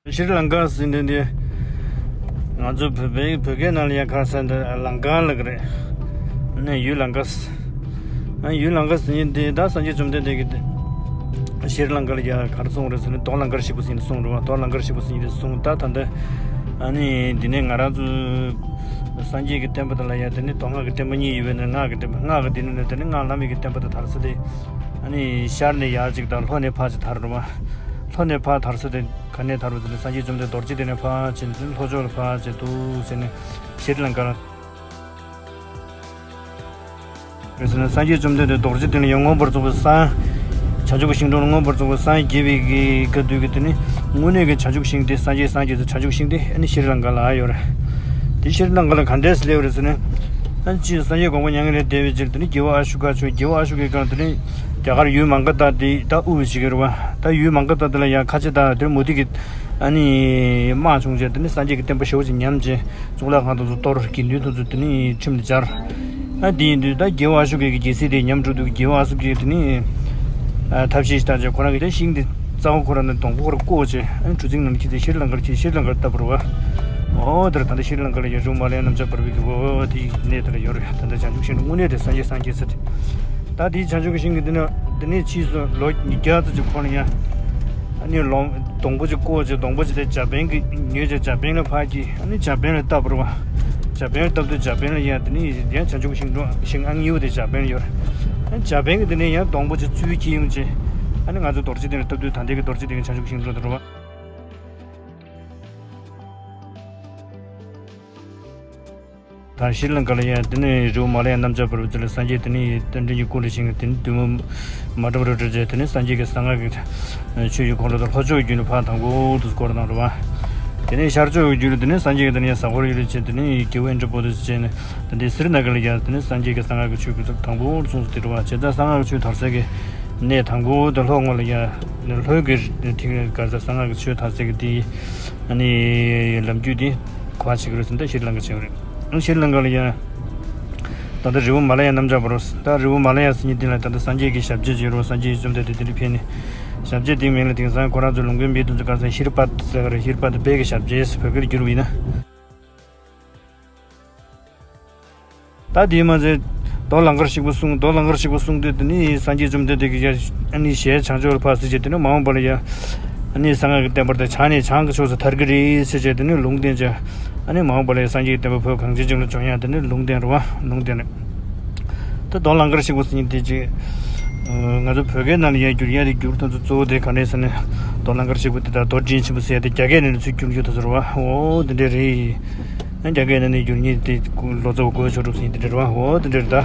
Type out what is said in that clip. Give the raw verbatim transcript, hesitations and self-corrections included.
ཤྲི་ལང་ཀ་ཟེར་འདི་འདི། ང་ཚོ་བོད་པའི་བོད་སྐད་ནང་ལ་ཡང་ག་ས་འདི་ལང་ཀ་ལབ་ཀྱི་རེད། ཨ་ནི་ཡུལ་ལང་ཀ་ཟེར། ཨ་ཡུལ་ལང་ཀ་ཟེར་མཁན་འདི་ད་སངས་རྒྱས་བཅོམ་ལྡན་འདས་ཀྱིས་ཤྲི་ལང་ཀ་ལ་ཡང་ག་རེ་གསུངས་རེད་ཟེར་ན། རྡོ་ལང་ཀར་གཤེགས་པ་ཟེར་མཁན་འདི་གསུངས་རེད་བ། རྡོ་ལང་ཀར་གཤེགས་པ་ཟེར་མཁན་འདི་གསུངས། ད་ད་འདི་ཨ་ནི་འདི་ནས་ང་རང་ཚོ་སངས་རྒྱས་ཀྱི་བསྟན་པ་དེ་ལ་ཡང་དེ་ནི་མདོ་སྔགས་ཀྱི་བསྟན་པ་གཉིས་ཡོད་པའི་ནང་སྔགས་ཀྱི་བསྟན་པ། སྔགས་ཀྱི་འདི་ནི་དེ་ནི་སྔགས་བླ་མེད་ཀྱི་བསྟན་པ་དེ་དར་ས་དེ། ཨ་ནི་ཤར་ནས་ཡར་གཅིག་དང་ལྷོ་ནས་ཕར་གཅིག་དར་རེད་བ། ལྷོ་ནས་ཕར་དར་ས་དེ་ག་ནས་དར་བ་དེ་ནི་སངས་རྒྱས་བཅོམ་ལྡན་རྡོ་རྗེ་གདན་ནས་ཕར་ཕྱིན་ནས་ལྷོ་ཕྱོགས་ལ་ཕར་ཕྱིན་འདུག་ཟེར་ནས་ཤྲི་ལང་ཀར། རེད་ཟེར་ན་སངས་རྒྱས་བཅོམ་ལྡན་འདས་རྡོ་རྗེ་གདན་ལ་ཡང་མངོན་པར་རྫོགས་པའི་སངས། བྱང་ཆུབ་ཀྱི་ཤིང་དྲུང་ལ་མངོན་པར་རྫོགས་པའི་སངས་རྒྱས་པའི་གི་སྐབས་དུས་ཀྱི་དེ་ནི་དངོས་གནས་ཀྱི་བྱང་ཆུབ་ཤིང་དེ་སངས་རྒྱས་སངས་རྒྱས་སུ་བྱང་ཆུབ་ཤིང་དེ་ཨ་ནི་ཤྲི་ལང་ཀ་ལ་ཡོད་རེད། དེ་ཤྲི་ལང་ཀ་ལ་ག་འདྲས་སླེབས་རེད་ཟེར་ན། ཨ་ཅི་སངས་རྒྱས་གོ་འཕང་མྱ་ངན་ལས་འདས་པའི་རྗེས་དེ་ནི་རྒྱལ་བ་ཨ་ཤོ་ཀ་བྱོན། རྒྱལ་བ་ཨ་ཤོ་ཀའི་སྐབས་དེ་ནི་རྒྱ་གར་ཡུལ་མང་ག་ཏ་དེ་ད་དབུ་བཞུགས་ཀྱི་རེད་བ། ད་ཡུལ་མང་ག་ཏ་དེ་ལ་ཡང་ཁ་ཆེ་ད་དེར་མུ་སྟེགས་ཀྱི་ཨ་ནི་དམག་བྱུང་རྗེས་དེ་ནི་སངས་རྒྱས་ཀྱི་བསྟན་པ་ཞེ་པོ་ཅིག་ཉམས་རྗེས་གཙུག་ལག་ཁང་དེ་ཚོ་གཏོར། དགེ་འདུན་དེ་ཚོ་དེ་ནི་ཁྲིམས་ལ་སྦྱར། ཨ་དེ་ཡིན་དུས་ད་རྒྱལ་བ་ཨ་ཤོ་ཀའི་གི་རྒྱལ་སྲིད་དེ་ཉམས་འགྲོ་དུས་རྒྱལ་བ་ཨ་ཤོ་ཀས་དེ་ནི་ཨ་ཐབས་ཤེས་ཤིག་བཏང་རྗེས་ཁོ་རང་གིས་ད་ཤིང་དེ་རྩ་བ་ཁོ་རང་ནས་སྡོང་པོ་ཁོ་རང་བཀོག་བྱས། ཨ་ནི་གྲུ་གཟིངས་ནང་ཁྱེར་ཚེ་ཤྲི་ལང་ཀར་ཁྱེར། ཤྲི་ལང་ཀར་བཏབ་པ་རེད་བ། འོ་དེར་ད་ལྟ་ཤྲི་ལང་ཀ་ལ་ཡོད་རི་བོ་མ་ལ་ཡ་གནམ་ལྕགས་བར་པའི་གི་འོ་དེའི་གནས་དེ་ལ་ཡོད་རེད། ད་ལྟ་བྱང་ཆུབ་ཤིང་དྲུང་དངོས་གནས་དེ་སངས་རྒྱས་སངས་རྒྱས་ཟེར་ཏེ། ད་དེའི་བྱང་ཆུབ་ཀྱི་ཤིང་གི་འདི་ནས་འདི་ནས་ཕྱིས་སུ་ལོ་ཉིས་བརྒྱ་ཙམ་ཅིག་འཁོར་ན་ཡང་། ཨ་ནི་ལོང་སྡོང་པོ་ཅིག་བཀོག་བྱས། སྡོང་པོ་ཅིག་དེ་འཇར་པན་གྱི་ཉོས་བྱས་འཇར་པན་ལ་ཕར་སྐྱེས། ཨ་ནི་འཇར་པན་ལ་བཏབ་པ་རེད་བ། འཇར་པན་ལ་བཏབ་དུས་འཇར་པན་ལ་ཡང་དེ་ནས་ཡང་བྱང་ཆུབ་ཀྱི་ཤིང་སྡོང་ཤིང་ཨང་གཉིས་པ་དེ་འཇར་པན་ལ་ཡོད་རེད། ཨ་ནི་འཇར་པན་གྱི་འདི་ནས་ཡང་སྡོང་པོ་ཅིག་ཚུར་འཁྱེར་ཡོང་བྱས། ཨ་ནི་ང་ཚོ་རྡོ་རྗེ་གདན་ལ་བཏབ་དུས་ད་ལྟའི་གི་རྡོ་རྗེ་གདན་གྱི་བྱང་ཆུབ་ཀྱི་ཤིང་སྡོང་དེ་རེད་བ། ད་ཤྲི་ལང་ཀ་ལ་ཡང་དེ་ནས་རི་བོ་མ་ལ་ཡ་གནམ་ལྕགས་བར་པ་དེ་ལ་སངས་རྒྱས་དེ་ནས་རྟེན་འབྲེལ་གྱི་སྐུ་ལ་བཞེངས། དེ་ནས་བདུད་མོ་མ་འདྲ་བ་རེ་བྲོས་རྗེས་དེ་ནས་སངས་རྒྱས་ཀྱི་གསང་སྔགས་ཀྱི་ཆོས་ཀྱི་འཁོར་ལོ་དང་། ལྷོ་ཕྱོགས་ཀྱི་རྒྱུད་ལ་ཕར་དང་པོ་དུ་བསྐོར་གནང་རེད་བ། དེ་ནས་ཤར་ཕྱོགས་ཀྱི་རྒྱུད་ལ་དེ་ནས་སངས་རྒྱས་ཀྱི་དེ་ནས་ཟ་ཧོར་ཡུལ་ལ་བྱས། དེ་ནས་རྒྱལ་བོ་ཨིནྡྲ་བྷུ་ཏི་བྱས་ནས་དེ་འདྲའི་སི་རི་ན་ག་ལ་ཡ་དེ་ནས་སངས་རྒྱས་ཀྱི་གསང་སྔགས་ཀྱི་ཆོས་ཀྱི་དང་པོ་གསུངས་སུ་དེ་རེད་བ། བྱས་ཙང་གསང་སྔགས་ཀྱི་ཆོས་དར་སའི་གི་གནས་དང་པོ་དེ་ལྷོ་ངོས་ལ་ཡ་ལྷོ་གི་ཐིག་ག་ས་གསང་སྔགས་ཀྱི་ཆོས་དར་སའི་གི་དེ་ཨ་ནི་ལམ་རྒྱུད་དེ། ག་བ་བྱེད་ཀྱི་རེད་ཟེར་ན་ད་ཤྲི་ལང་ཀ་བྱེད་ཀྱི་རེད། ཨ་ཤྲི་ལང་ཀ་ལ་ཡང་ད་ལྟ་རི་བོ་མ་ལ་ཡ་གནམ་ལྕགས་བར་པ། ད་རི་བོ་མ་ལ་ཡ་ཟེར་མཁན་དེ་ལ་ད་ལྟ་སངས་རྒྱས་ཀྱི་ཞབས་རྗེས་ཅིག་ཡོད་རེད་བ། སངས་རྒྱས་བཅོམ་ལྡན་འདས་དེ་འདིར་ཕེབས་ནས་ཞབས་རྗེས་དེའི་མིང་ལ་དེང་སང་ཁོ་རང་ཚོའི་ལུང་པའི་མིའི་དུས་ཚོད་ག་རེ་ཟེར་ན་ཤྲི་པད་ཟེར་གི་རེད། ཤྲི་པད་དཔལ་གྱི་ཞབས་རྗེས་བོད་སྐད་བསྒྱུར་བ་ཡིན་ན། ད་དེས་མ་ཚད་རྡོ་ལང་ཀར་གཤེགས་པ་གསུངས། རྡོ་ལང་ཀར་གཤེགས་པ་གསུངས་དུས་དེ་ནི་སངས་རྒྱས་བཅོམ་ལྡན་འདས་ཀྱིས་ཡར་ཨ་ནི་ཞལ་བྱང་ཕྱོགས་ལ་ཕར་གཟིགས་བྱས། དེ་ནི་མ་འོངས་པ་ལ་ཡ་ཨ་ནི་གསང་སྔགས་ཀྱི་བསྟན་པ་དེ་བྱང་ནས་བྱང་གི་ཕྱོགས་སུ་དར་གྱི་རེད་ཟེར་བྱས། དེ་ནི་ལུང་བསྟན་བྱས། ཨ་ནི་མ་འོངས་པ་ལ་ཡ་སངས་རྒྱས་ཀྱི་བསྟན་པ་བོད་གངས་ཅན་ལྗོངས་ལ་འབྱུང་ཡ་དེ་ནི་ལུང་བསྟན་རེད་བ། ལུང་བསྟན་རེད། ད་རྡོ་ལང་ཀར་གཤེགས་པ་ཟེར་མཁན་དེ་ཅིག་ང་ཚོ་བོད་སྐད་ནང་ལ་ཡ་བསྒྱུར་ཡ་དེ་བསྒྱུར་དོན་ཚོ་གཙོ་བོ་དེ་ག་རེ་ཟེར་ན། རྡོ་ལང་ཀར་གཤེགས་པ་དེ་དང་རྡོ་སྤྲིན་ཆེན་པོ་ཟེར་ཡ་དེ་རྒྱ་སྐད་ནང་ནས་ཚུར་བསྒྱུར་རྒྱུ་དེ་ཚོ་རེད་བ། འོ་དེ་འདྲ་རེད། ཨ་རྒྱ་སྐད་ནང་ནས་བསྒྱུར་མཁན་དེ་ལོ་ཙཱ་བ་གོས་ཆོས་གྲུབ་ཟེར་མཁན་དེ་འདྲ་རེད་བ། འོ་དེ་འདྲ་རེད་ད།